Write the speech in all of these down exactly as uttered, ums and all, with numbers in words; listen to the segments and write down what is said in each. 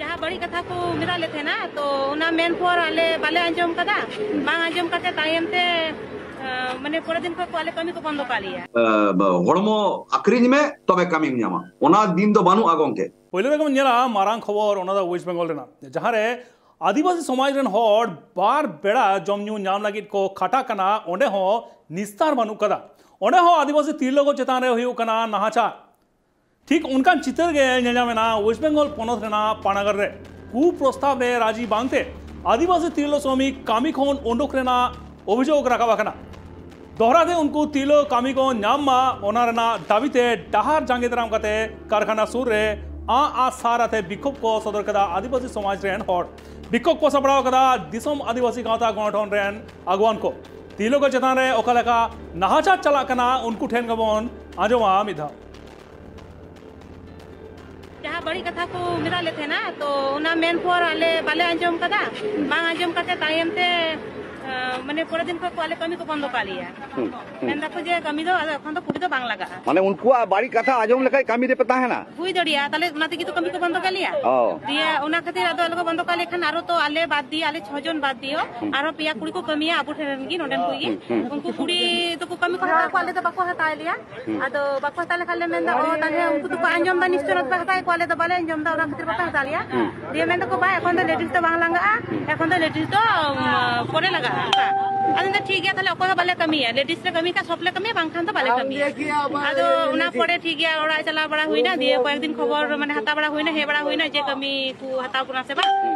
ᱡᱟᱦᱟᱸ ᱵᱟᱹᱲᱤᱡ ᱠᱟᱛᱷᱟ ᱠᱚ ᱢᱮᱛᱟᱜ ᱞᱮ ᱛᱟᱦᱮᱱᱟ, ᱛᱚ ᱚᱱᱟ ᱢᱮᱱ ᱯᱚᱨ ᱟᱞᱮ ᱵᱟᱞᱮ ᱟᱸᱡᱚᱢ ᱠᱟᱫᱟ᱾ ᱵᱟᱝ ᱟᱸᱡᱚᱢ ᱠᱟᱛᱮ ᱛᱟᱭᱚᱢ ᱛᱮ, ᱟᱸ, ᱢᱟᱱᱮ ᱯᱚᱨᱮᱨ ᱫᱤᱱ ᱠᱷᱚᱱ ᱠᱚ ᱟᱞᱮ ᱠᱟᱹᱢᱤ ᱠᱚ ᱵᱚᱱᱫᱚ ᱠᱟᱜ ᱞᱮᱭᱟ᱾ ᱟᱸ, ᱦᱚᱲᱢᱚ ᱟᱹᱠᱷᱨᱤᱧ ᱢᱮ, ᱛᱚᱵᱮ ᱠᱟᱹᱢᱤᱢ ᱧᱟᱢᱟ, ᱚᱱᱟ ᱫᱤᱱ ᱫᱚ ᱵᱟᱹᱱᱩᱜᱼᱟ ᱜᱚᱝᱠᱮ᱾ ᱯᱳᱭᱞᱳ ᱨᱮᱜᱮ ᱵᱚᱱ ᱧᱮᱞᱟ ᱢᱟᱨᱟᱝ ᱠᱷᱚᱵᱚᱨ, ᱚᱱᱟ ᱫᱚ ᱳᱭᱮᱥᱴ ᱵᱮᱝᱜᱚᱞ ᱨᱮᱱᱟᱜ, ᱡᱟᱦᱟᱸ ᱨᱮ ᱟᱹᱫᱤᱵᱟᱹᱥᱤ ᱥᱚᱢᱟᱡᱽ ᱨᱮᱱ ᱦᱚᱲ ᱵᱟᱨ ᱵᱮᱲᱟ ᱡᱚᱢ ᱧᱩ ᱧᱟᱢ ᱞᱟᱹᱜᱤᱫ ᱠᱚ ᱠᱷᱟᱴᱟᱜ ᱠᱟᱱᱟ, ᱚᱸᱰᱮ ᱦᱚᱸ ᱱᱤᱥᱛᱟᱨ ᱵᱟᱹᱱᱩᱜ ᱠᱟᱫᱟ᱾ ᱚᱸᱰᱮ ᱦᱚᱸ ᱟᱹᱫᱤᱵᱟᱹᱥᱤ ᱛᱤᱨᱞᱟᱹ ᱠᱚ ᱪᱮᱛᱟᱱ ᱨᱮ ᱦᱩᱭᱩᱜ ᱠᱟᱱᱟ ᱱᱟᱦᱟᱪᱟᱨ᱾ ᱴᱷᱤᱠ ᱚᱱᱠᱟᱱ ᱪᱤᱛᱟᱹᱨ ᱜᱮ ᱧᱮᱞ ᱧᱟᱢ ᱮᱱᱟ ᱳᱭᱮᱥᱴ ᱵᱮᱝᱜᱚᱞ ᱯᱚᱱᱚᱛ ᱨᱮᱱᱟᱜ ᱯᱟᱱᱟᱜᱚᱲ ᱨᱮ᱾ ᱠᱩᱯᱨᱚᱥᱛᱟᱵ ᱨᱮ ᱨᱟᱡᱤ ᱵᱟᱝᱛᱮ ᱟᱹᱫᱤᱵᱟᱹᱥᱤ ᱛᱤᱨᱞᱟᱹ ᱥᱨᱚᱢᱤᱠ ᱠᱟᱹᱢᱤ ᱠᱷᱚᱱ ᱩᱰᱩᱠ ᱨᱮᱱᱟᱜ ᱚᱵᱷᱤᱡᱳᱜᱽ ᱨᱟᱠᱟᱵ ᱟᱠᱟᱱᱟ᱾ ᱫᱚᱦᱲᱟ ᱛᱮ ᱩᱱᱠᱩ ᱛᱤᱨᱞᱟᱹ ᱠᱟᱹᱢᱤ ᱠᱚ ᱧᱟᱢ ᱢᱟ, ᱚᱱᱟ ᱨᱮᱱᱟᱜ ᱫᱟᱹᱵᱤ ᱛᱮ ᱰᱟᱦᱟᱨ ᱡᱟᱸᱜᱮ ᱫᱟᱨᱟᱢ ᱠᱟᱛᱮ ᱠᱟᱨᱠᱷᱟᱱᱟ ᱥᱩᱨ ᱨᱮ ᱟᱸᱜ ᱟᱨ ᱥᱟᱨ ᱟᱛᱮ ᱵᱤᱠᱷᱳᱵ ᱠᱚ ᱥᱚᱫᱚᱨ ᱠᱮᱫᱟ ᱟᱹᱫᱤᱵᱟᱹᱥᱤ ᱥᱚᱢᱟᱡᱽ ᱨᱮᱱ ᱦᱚᱲ᱾ ᱵᱤᱠᱷᱳᱵ ᱠᱚ ᱥᱟᱯᱲᱟᱣ ᱠᱟᱫᱟ ᱫᱤᱥᱚᱢ ᱟᱹᱫᱤᱵᱟᱹᱥᱤ ᱜᱟᱶᱛᱟ ᱜᱚᱱᱚᱴᱷᱚᱱ ᱨᱮᱱ ᱟᱜᱩᱣᱟᱱ ᱠᱚ᱾ ᱛᱤᱨᱞᱟᱹ ᱠᱚ ᱪᱮᱛᱟᱱ ᱨᱮ ᱚᱠᱟ ᱞᱮᱠᱟ ᱱᱟᱦᱟᱪᱟᱨ ᱪᱟᱞᱟᱜ ᱠᱟᱱᱟ, ᱩᱱᱠᱩ ᱴᱷᱮᱱ ᱜᱮᱵᱚᱱ ᱟᱸᱡᱚᱢᱟ ᱢᱤᱫ ᱫᱷᱟᱣ᱾ ᱡᱟᱦᱟᱸ ᱵᱟᱹᱲᱤᱡ ᱠᱟᱛᱷᱟ ᱠᱚ ᱢᱮᱛᱟᱜ ᱞᱮ ᱛᱟᱦᱮᱱᱟ, ᱛᱚ ᱚᱱᱟ ᱢᱮᱱ ᱯᱚᱨ ᱟᱞᱮ ᱵᱟᱞᱮ ᱟᱸᱡᱚᱢ ᱠᱟᱫᱟ᱾ ᱵᱟᱝ ᱟᱸᱡᱚᱢ ᱠᱟᱛᱮ ᱛᱟᱭᱚᱢ ᱛᱮ, ᱟᱸ, ᱢᱟᱱᱮ ᱯᱚᱨᱮᱨ ᱫᱤᱱ ᱠᱷᱚᱱ ᱠᱚ ᱟᱞᱮ ᱠᱟᱹᱢᱤ ᱠᱚ ᱵᱚᱱᱫᱚ ᱠᱟᱜ ᱞᱮᱭᱟ᱾ ᱦᱩᱸ, ᱦᱩᱸ᱾ ᱢᱮᱱ ᱫᱟᱠᱚ ᱡᱮ ᱠᱟᱹᱢᱤ ᱫᱚ ᱟᱫᱚ ᱮᱠᱷᱚᱱ ᱫᱚ ᱠᱩᱲᱤ ᱫᱚ ᱵᱟᱝ ᱞᱟᱜᱟᱜᱼᱟ᱾ ᱢᱟᱱᱮ ᱩᱱᱠᱩᱣᱟᱜ ᱵᱟᱹᱲᱤᱡ ᱠᱟᱛᱷᱟ ᱟᱸᱡᱚᱢ ᱞᱮᱠᱷᱟᱡ ᱠᱟᱹᱢᱤ ᱨᱮᱯᱮ ᱛᱟᱦᱮᱱᱟ? ᱦᱩᱭ ᱫᱟᱲᱮᱭᱟᱜᱼᱟ, ᱛᱟᱦᱞᱮ ᱚᱱᱟ ᱛᱮᱜᱮ ᱛᱚ ᱠᱟᱹᱢᱤ ᱠᱚ ᱵᱚᱱᱫᱚ ᱠᱟᱜ ᱞᱮᱭᱟ᱾ ᱚ᱾ ᱫᱤᱭᱮ ᱚᱱᱟ ᱠᱷᱟᱹᱛᱤᱨ ᱟᱫᱚ ᱟᱞᱮ ᱠᱚ ᱵᱚᱱᱫᱚ ᱠᱟᱜ ᱞᱮᱠᱷᱟᱱ ᱟᱨᱚ ᱛᱚ ᱟᱞᱮ ᱵᱟᱫ ᱫᱤᱭᱮ ᱟᱞᱮ ᱪᱷᱚ ᱡᱚᱱ ᱵᱟᱫ ᱫᱤᱭᱮ ᱦᱩᱸ᱾ ᱟᱨᱦᱚᱸ ᱯᱮᱭᱟ ᱠᱩᱲᱤ ᱠᱚ ᱠᱟᱹᱢᱤᱭᱟ ᱟᱵᱚ ᱴᱷᱮᱱ ᱨᱮᱱ ᱜᱮ, ᱱᱚᱰᱮᱱ ᱠᱚ ᱜᱮ᱾ ᱦᱩᱸ, ᱦᱩᱸ᱾ ᱩᱱᱠᱩ ᱠᱩᱲᱤ ᱫᱚᱠᱚ ᱠᱟᱹᱢᱤ ᱠᱚ ᱦᱟᱛᱟᱣ ᱠᱚᱣᱟ, ᱟᱞᱮ ᱫᱚ ᱵᱟᱠᱚ ᱦᱟᱛᱟᱣ ᱞᱮᱭᱟ᱾ ᱦᱩᱸ᱾ ᱟᱫᱚ ᱵᱟᱠᱚ ᱦᱟᱛᱟᱣ ᱞᱮᱠᱷᱟᱱ ᱞᱮ ᱢᱮᱱᱫᱟ, ᱚ, ᱛᱟᱦᱞᱮ ᱩᱱᱠᱩ ᱫᱚᱠᱚ ᱟᱸᱡᱚᱢ ᱫᱟ ᱱᱤᱥᱪᱚᱭ, ᱚᱱᱟ ᱛᱮᱯᱮ ᱦᱟᱛᱟᱣ ᱠᱚᱣᱟ, ᱟᱞᱮ ᱫᱚ ᱵᱟᱞᱮ ᱟᱸᱡᱚᱢ ᱫᱟ, ᱚᱱᱟ ᱠᱷᱟᱹᱛᱤᱨ ᱵᱟᱯᱮ ᱦᱟᱛᱟᱣ ᱞᱮᱭᱟ᱾ ᱦᱩᱸ᱾ ᱫᱤᱭᱮ ᱢᱮᱱ ᱫᱟᱠᱚ, ᱵᱟᱝ, ᱮᱠᱷᱚᱱ ᱫᱚ ᱞᱮᱰᱤᱥ ᱫᱚ ᱵᱟᱝ ᱞᱟᱜᱟᱜᱼᱟ, ᱮᱠᱷᱚᱱ ᱫᱚ ᱞᱮᱰᱤᱥ ᱫᱚ, ᱩᱢ, ᱯᱚᱨᱮ ᱞᱟᱜᱟᱜᱼᱟ, ᱚᱱᱠᱟ᱾ ᱟᱫᱚ ᱢᱮᱱᱫᱟ, ᱴᱷᱤᱠ ᱜᱮᱭᱟ, ᱛᱟᱦᱞᱮ ᱚᱠᱚᱭ ᱦᱚᱸ ᱵᱟᱞᱮ ᱠᱟᱹᱢᱤᱭᱟ, ᱞᱮᱰᱤᱥ ᱞᱮ ᱠᱟᱹᱢᱤ ᱠᱷᱟᱱ ᱥᱚᱵ ᱞᱮ ᱠᱟᱹᱢᱤᱭᱟ, ᱵᱟᱝᱠᱷᱟᱱ ᱫᱚ ᱵᱟᱞᱮ ᱠᱟᱹᱢᱤᱭᱟ᱾ ᱟᱫᱚ ᱚᱱᱟ ᱯᱚᱨᱮ ᱴᱷᱤᱠ ᱜᱮᱭᱟ, ᱚᱲᱟᱜ ᱪᱟᱞᱟᱣ ᱵᱟᱲᱟ ᱦᱩᱭᱱᱟ, ᱫᱤᱭᱮ ᱠᱚᱭᱮᱠ ᱫᱤᱱ ᱠᱷᱚᱵᱚᱨ ᱢᱟᱱᱮ ᱦᱟᱛᱟᱣ ᱵᱟᱲᱟ ᱦᱩᱭᱱᱟ, ᱦᱮᱡ ᱵᱟᱲᱟ ᱦᱩᱭᱱᱟ ᱡᱮ ᱠᱟᱹᱢᱤ ᱠᱚ ᱦᱟᱛᱟᱣ ᱵᱚᱱᱟ ᱥᱮ ᱵᱟᱝ᱾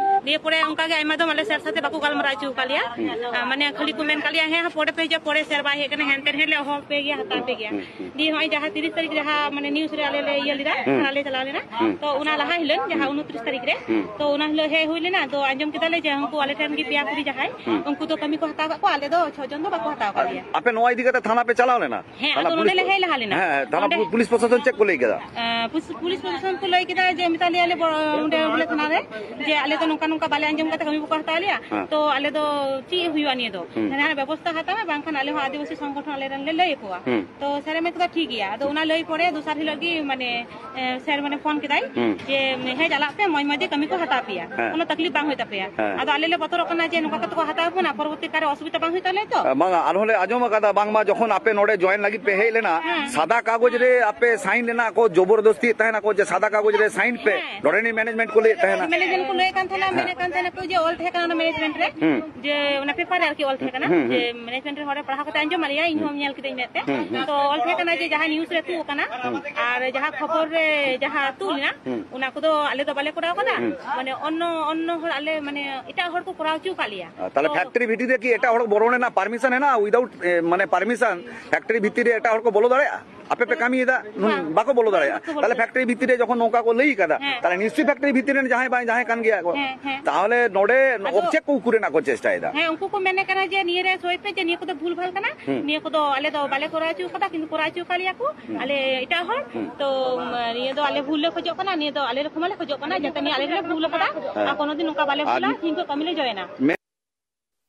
ᱫᱤᱭᱮ ᱯᱚᱨᱮ ᱚᱱᱠᱟ ᱜᱮ ᱟᱭᱢᱟ ᱫᱚᱢ ᱟᱞᱮ ᱥᱮᱨ ᱥᱟᱛᱮ ᱵᱟᱠᱚ ᱜᱟᱞᱢᱟᱨᱟᱣ ᱦᱚᱪᱚ ᱟᱠᱟᱫ ᱞᱮᱭᱟ᱾ ᱦᱩᱸ᱾ ᱟ, ᱢᱟᱱᱮ ᱠᱷᱟᱹᱞᱤ ᱠᱚ ᱢᱮᱱ ᱠᱟᱜ ᱞᱮᱭᱟ, "ᱦᱮᱸ, ᱯᱚᱨᱮ ᱯᱮ ᱦᱤᱡᱩᱜᱼᱟ, ᱯᱚᱨᱮ ᱥᱮᱨ ᱵᱟᱭ ᱦᱮᱡ ᱠᱟᱱᱟ, ᱦᱮᱱ ᱛᱮᱱ ᱦᱤᱞᱳᱜ ᱦᱚᱦᱚ ᱯᱮ ᱜᱮᱭᱟ, ᱦᱟᱛᱟᱣ ᱯᱮ ᱜᱮᱭᱟ᱾" ᱦᱩᱸ, ᱦᱩᱸ᱾ ᱫᱤᱭᱮ ᱦᱚᱸᱜᱼᱚᱭ ᱡᱟᱦᱟᱸ ᱛᱤᱨᱤᱥ ᱛᱟᱹᱨᱤᱠᱷ ᱨᱮ ᱡᱟᱦᱟᱸ ᱢᱟᱱᱮ news ᱨᱮ ᱟᱞᱮ ᱞᱮ ᱤᱭᱟᱹ ᱞᱮᱫᱟ, ᱦᱩᱸ᱾ ᱫᱷᱟᱨᱟ ᱞᱮ ᱪᱟᱞᱟᱣ ᱞᱮᱱᱟ, ᱦᱩᱸ᱾ ᱛᱚ ᱚᱱᱟ ᱞᱟᱦᱟ ᱦᱤᱞᱳᱜ ᱡᱟᱦᱟᱸ ᱦᱩᱸ᱾ ᱩᱱᱩᱛᱨᱤᱥ ᱛᱟᱹᱨᱤᱠᱷ ᱨᱮ, ᱦᱩᱸ᱾ ᱛᱚ ᱚᱱᱟ ᱦᱤᱞᱳᱜ ᱦᱮᱡ ᱦᱩᱭ ᱞᱮᱱᱟ, ᱛᱚ ᱟᱸᱡᱚᱢ ᱠᱮᱫᱟᱞᱮ ᱡᱮ ᱩᱱᱠᱩ ᱟᱞᱮ ᱴᱷᱮᱱ ᱜᱮ ᱯᱮᱭᱟ ᱠᱩᱲᱤ ᱡᱟᱦᱟᱸᱭ, ᱦᱩᱸ᱾ ᱩᱱᱠᱩ ᱫᱚ ᱠᱟᱹᱢᱤ ᱠᱚ ᱦᱟᱛᱟᱣ ᱠᱟᱜ ᱠᱚᱣᱟ᱾ ᱟᱞᱮ ᱫᱚ ᱪᱷᱚ ᱡᱚᱱ ᱫᱚ ᱵᱟᱠᱚ ᱦᱟᱛᱟᱣ ᱟᱠᱟᱫ ᱞᱮᱭᱟ᱾ ᱟᱯᱮ ᱱᱚᱣᱟ ᱤᱫᱤ ᱠᱟᱛᱮ ᱛᱷᱟᱱᱟ ᱯᱮ ᱪᱟᱞᱟᱣ ᱞᱮᱱᱟ? ᱦᱮᱸ, ᱛᱷᱟᱱᱟ ᱟᱫᱚ ᱱᱚᱸᱰᱮ ᱯᱩᱞᱤᱥ ᱞᱮ ᱦᱮᱡ ᱞᱟᱦᱟ ᱞᱮᱱᱟ᱾ ᱦᱮᱸ, ᱛᱷᱟᱱᱟ ᱚᱸᱰᱮ ᱯᱩ-, ᱯᱩᱞᱤᱥ ᱯᱨᱚᱥᱟᱥᱚᱱ ᱪᱮᱫ ᱠᱚ ᱞᱟᱹᱭ ᱠᱮᱫᱟ? ᱮᱸ, ᱯᱩᱞᱤᱥ, ᱯᱩᱞᱤᱥ ᱯᱨᱚᱥᱟᱥᱚᱱ ᱠᱚ ᱞᱟᱹᱭ ᱠᱮᱫᱟ ᱡᱮ ᱢᱮᱛᱟ ᱞᱮᱭᱟ ᱞᱮ ᱵᱚ-, ᱚᱸᱰᱮ ᱵᱚᱞᱮ ᱛᱷᱟᱱᱟ ᱨᱮ ᱡᱮ ᱟᱞᱮ ᱫᱚ ᱱᱚᱝᱠᱟ ᱱᱚᱝᱠᱟ ᱵᱟᱞᱮ ᱟᱸᱡᱚᱢ ᱠᱟᱛᱮ ᱠᱟᱹᱢᱤ ᱵᱟᱠᱚ ᱦᱟᱛᱟᱣ ᱞᱮᱭᱟ᱾ ᱦᱮᱸ᱾ ᱛᱚ ᱟᱞᱮ ᱫᱚ ᱪᱮᱫ ᱦᱩᱭᱩᱜᱼᱟ ᱱᱤᱭᱟᱹ ᱫᱚ? ᱦᱩᱸ᱾ ᱡᱟᱦᱟᱱᱟᱜ ᱵᱮᱵᱚᱥᱛᱷᱟ ᱦᱟᱛᱟᱣ ᱢᱮ, ᱵᱟᱝᱠᱷᱟᱱ ᱟᱞᱮ ᱦᱚᱸ ᱟᱹᱫᱤᱵᱟᱹᱥᱤ ᱥᱚᱝᱜᱚᱴᱷᱚᱱ ᱟᱞᱮ ᱨᱮᱱ ᱞᱮ ᱞᱟᱹᱭ ᱟᱠᱚᱣᱟ᱾ ᱦᱩᱸ᱾ ᱛᱚ ᱥᱮᱨᱮ ᱢᱮᱱ ᱠᱮᱫᱟ ᱴᱷᱤᱠ ᱜᱮᱭᱟ᱾ ᱟᱫᱚ ᱚᱱᱟ ᱞᱟᱹᱭ ᱯᱚᱨᱮ ᱫᱚᱥᱟᱨ ᱦᱤᱞᱳᱜ ᱜᱮ ᱢᱟᱱᱮ, ᱮ, ᱥᱮᱨ ᱢᱟᱱᱮ ᱯᱷᱳᱱ ᱠᱮᱫᱟᱭ ᱦᱩᱸ᱾ ᱡᱮ, ᱦᱮᱸ ᱪᱟᱞᱟᱜ ᱯᱮ, ᱢᱚᱡᱽ ᱢᱚᱡᱽ ᱜᱮ ᱠᱟᱹᱢᱤ ᱠᱚ ᱦᱟᱛᱟᱣ ᱯᱮᱭᱟ᱾ ᱦᱮᱸ᱾ ᱠᱳᱱᱳ ᱛᱟᱠᱞᱤᱯ ᱵᱟᱝ ᱦᱩᱭ ᱛᱟᱯᱮᱭᱟ᱾ ᱦᱮᱸ᱾ ᱟᱫᱚ ᱟᱞᱮ ᱞᱮ ᱵᱚᱛᱚᱨᱚᱜ ᱠᱟᱱᱟ ᱡᱮ ᱱᱚᱝᱠᱟ ᱠᱟᱛᱮ ᱠᱚ ᱦᱟᱛᱟᱣ ᱵᱚᱱᱟ, ᱯᱚᱨᱚᱵᱚᱨᱛᱤ ᱠᱟᱞ ᱨᱮ ᱚᱥᱩᱵᱤᱫᱷᱟ ᱵᱟᱝ ᱦᱩᱭᱩᱜ ᱛᱟᱞᱮᱭᱟ ᱛᱚ᱾ ᱵᱟᱝᱟ, ᱟᱨᱦᱚᱸ ᱞᱮ ᱟᱸᱡᱚᱢ ᱟᱠᱟᱫᱟ ᱵᱟᱝᱢᱟ ᱡᱚᱠᱷᱚᱱ ᱟᱯᱮ ᱱᱚᱰᱮ ᱡᱚᱭᱮᱱ ᱞᱟᱹᱜᱤᱫ ᱯᱮ ᱦᱮᱡ ᱞᱮᱱᱟ, ᱦᱮᱸ᱾ ᱥᱟᱫᱟ ᱠᱟᱜᱚᱡᱽ ᱨᱮ ᱟᱯᱮ ᱥᱟᱭᱤᱱ ᱞᱮᱱᱟ ᱠᱚ, ᱡᱚᱵᱚᱨᱫᱚᱥᱛᱤᱭᱮᱫ ᱛᱟᱦᱮᱱᱟ ᱠᱚ ᱡᱮ ᱥᱟᱫᱟ ᱠᱟᱜᱚᱡᱽ ᱨᱮ ᱥᱟᱭᱤᱱ ᱯᱮ, ᱦᱮᱸ᱾ ᱱᱚᱰᱮᱱᱤᱡ ᱢᱮᱱᱮᱡᱽᱢᱮᱱᱴ ᱠᱚ ᱞᱟᱹᱭᱮᱫ ᱛᱟᱦᱮᱱᱟ᱾ ᱢᱮᱱᱮᱡᱢᱮᱱᱴ ᱠᱚ ᱞᱟᱹᱭᱮᱫ ᱠᱟᱱ ᱛᱟᱦᱮᱱᱟ, ᱦᱮᱸ᱾ ᱢᱮᱱᱮᱫ ᱠᱟᱱ ᱛᱟᱦᱮᱱᱟ ᱠᱚ ᱡᱮ ᱚᱞ ᱛᱟᱦᱮᱸ ᱠᱟᱱᱟ ᱚᱱᱟ ᱢᱮᱱᱮᱡᱢᱮᱱᱴ ᱨᱮ, ᱦᱩᱸ᱾ ᱡᱮ ᱚᱱᱟ ᱯᱮᱯᱟᱨ ᱨᱮ ᱟᱨᱠᱤ ᱚᱞ ᱛᱟᱦᱮᱸ ᱠᱟᱱᱟ, ᱦᱩᱸ, ᱦᱩᱸ᱾ ᱡᱮ ᱢᱮᱱᱮᱡᱢᱮᱱᱴ ᱨᱮ ᱦᱚᱲᱮ ᱯᱟᱲᱦᱟᱣ ᱠᱟᱛᱮ ᱟᱸᱡᱚᱢ ᱟᱫ ᱞᱮᱭᱟ, ᱤᱧ ᱦᱚᱸ ᱦᱩᱸ᱾ ᱧᱮᱞ ᱠᱤᱫᱟᱹᱧ ᱢᱮᱫ ᱛᱮ᱾ ᱦᱩᱸ, ᱦᱩᱸ᱾ ᱛᱚ ᱚᱞ ᱛᱟᱦᱮᱸ ᱠᱟᱱᱟ ᱡᱮ ᱡᱟᱦᱟᱸ ᱱᱤᱭᱩᱡ ᱨᱮ ᱛᱩᱫ ᱟᱠᱟᱱᱟ, ᱦᱩᱸ᱾ ᱟᱨ ᱡᱟᱦᱟᱸ ᱠᱷᱚᱵᱚᱨ ᱨᱮ ᱡᱟᱦᱟᱸ ᱛᱩᱫ ᱞᱮᱱᱟ, ᱦᱩᱸ᱾ ᱚᱱᱟ ᱠᱚᱫᱚ ᱟᱞᱮ ᱫᱚ ᱵᱟᱞᱮ ᱠᱚᱨᱟᱣ ᱠᱟᱫᱟ᱾ ᱦᱩᱸ᱾ ᱢᱟᱱᱮ ᱚᱱᱱᱚ, ᱚᱱᱱᱚ ᱦᱚᱲ ᱟᱞᱮ ᱢᱟᱱᱮ ᱮᱴᱟᱜ ᱦᱚᱲ ᱠᱚ ᱠᱚᱨᱟᱣ ᱦᱚᱪᱚ ᱟᱠᱟᱫ ᱞᱮᱭᱟ᱾ ᱟᱨ ᱛᱟᱦᱞᱮ ᱛᱚ ᱯᱷᱮᱠᱴᱨᱤ ᱵᱷᱤᱛᱤᱨ ᱨᱮ ᱠᱤ ᱮᱴᱟᱜ ᱦᱚᱲ ᱵᱚᱞᱚ ᱨᱮᱱᱟᱜ ᱯᱟᱨᱢᱤᱥᱚᱱ ᱦᱮᱱᱟᱜᱼᱟ? Without, ᱮ, ᱢᱟᱱᱮ ᱯᱟᱨᱢᱤᱥᱚᱱ ᱯᱷᱮᱠᱴᱨᱤ ᱵᱷᱤᱛᱤᱨ ᱨᱮ ᱮᱴᱟᱜ ᱦᱚᱲ ᱠᱚ ᱵᱚᱞᱚ ᱫᱟᱲᱮᱭᱟᱜᱼᱟ? ᱟᱯᱮ ᱯᱮ ᱠᱟᱹᱢᱤᱭᱮᱫᱟ, ᱱᱩᱱ-, ᱵᱟᱝ᱾ ᱵᱟᱠᱚ ᱵᱚᱞᱚ ᱫᱟᱲᱮᱭᱟᱜᱼᱟ᱾ ᱵᱟᱠᱚ ᱵᱚᱞᱚ ᱛᱟᱦᱞᱮ ᱫᱟᱲᱮᱭᱟᱜᱼᱟ᱾ ᱯᱷᱮᱠᱴᱨᱤ ᱵᱷᱤᱛᱤᱨ ᱨᱮ ᱡᱚᱠᱷᱚᱱ ᱱᱚᱝᱠᱟ ᱠᱚ ᱞᱟᱹᱭ ᱠᱟᱫᱟ, ᱦᱮᱸ᱾ ᱛᱟᱦᱞᱮ ᱱᱤᱥᱪᱚᱭ ᱯᱷᱮᱠᱴᱨᱤ ᱵᱷᱤᱛᱤᱨ ᱨᱮᱱ ᱡᱟᱦᱟᱸᱭ ᱵᱟᱝ ᱡᱟᱦᱟᱸᱭ ᱠᱟᱱ ᱜᱮᱭᱟ ᱠᱚ, ᱦᱮᱸ, ᱦᱮᱸ᱾ ᱛᱟᱦᱞᱮ ᱱᱚᱰᱮ ᱟᱫᱚ ᱪᱮᱫ ᱠᱚ ᱩᱠᱩ ᱨᱮᱱᱟᱜ ᱠᱚ ᱪᱮᱥᱴᱟᱭᱮᱫᱟ? ᱦᱮᱸ, ᱩᱱᱠᱩ ᱠᱚ ᱢᱮᱱᱮᱫ ᱠᱟᱱᱟ ᱡᱮ ᱱᱤᱭᱟᱹ ᱨᱮ ᱥᱳᱭ ᱯᱮ ᱡᱮ ᱱᱤᱭᱟᱹ ᱠᱚᱫᱚ ᱵᱷᱩᱞ ᱵᱷᱟᱞ ᱠᱟᱱᱟ, ᱦᱩᱸ᱾ ᱱᱤᱭᱟᱹ ᱠᱚᱫᱚ ᱟᱞᱮ ᱫᱚ ᱵᱟᱞᱮ ᱠᱚᱨᱟᱣ ᱦᱚᱪᱚ ᱠᱟᱫᱟ, ᱠᱤᱱᱛᱩ ᱠᱚᱨᱟᱣ ᱦᱚᱪᱚ ᱟᱠᱟᱫ ᱞᱮᱭᱟ ᱠᱚ᱾ ᱦᱩᱸ᱾ ᱟᱞᱮ ᱮᱴᱟᱜ ᱦᱚᱲ, ᱦᱩᱸ᱾ ᱛᱚ, ᱩᱢ, ᱱᱤᱭᱟᱹ ᱫᱚ ᱟᱞᱮ ᱵᱷᱩᱞ ᱞᱮ ᱠᱷᱚᱡᱚᱜ ᱠᱟᱱᱟ, ᱱᱤᱭᱟᱹ ᱫᱚ ᱟᱞᱮ ᱞᱮ ᱠᱷᱚᱢᱟ ᱞᱮ ᱠᱷᱚᱡᱚᱜ ᱠᱟᱱᱟ, ᱡᱟᱛᱮ ᱱᱤᱭᱟᱹ ᱟᱞᱮ ᱜᱮᱞᱮ ᱵᱷᱩᱞ ᱟᱠᱟᱫᱟ, ᱦᱮᱸ᱾ ᱟᱨ ᱠᱳᱱᱳ ᱫᱤᱱ ᱱᱚᱝᱠᱟ ᱵᱟᱞᱮ ᱟᱨ ᱵᱷᱩᱞᱟ, ᱢᱤᱫ ᱛᱤᱦᱤᱧ ᱠᱷᱚᱱ ᱠᱟᱹᱢᱤ ᱞᱮ ᱡᱚᱭᱮᱱᱟ᱾ ᱢᱮ-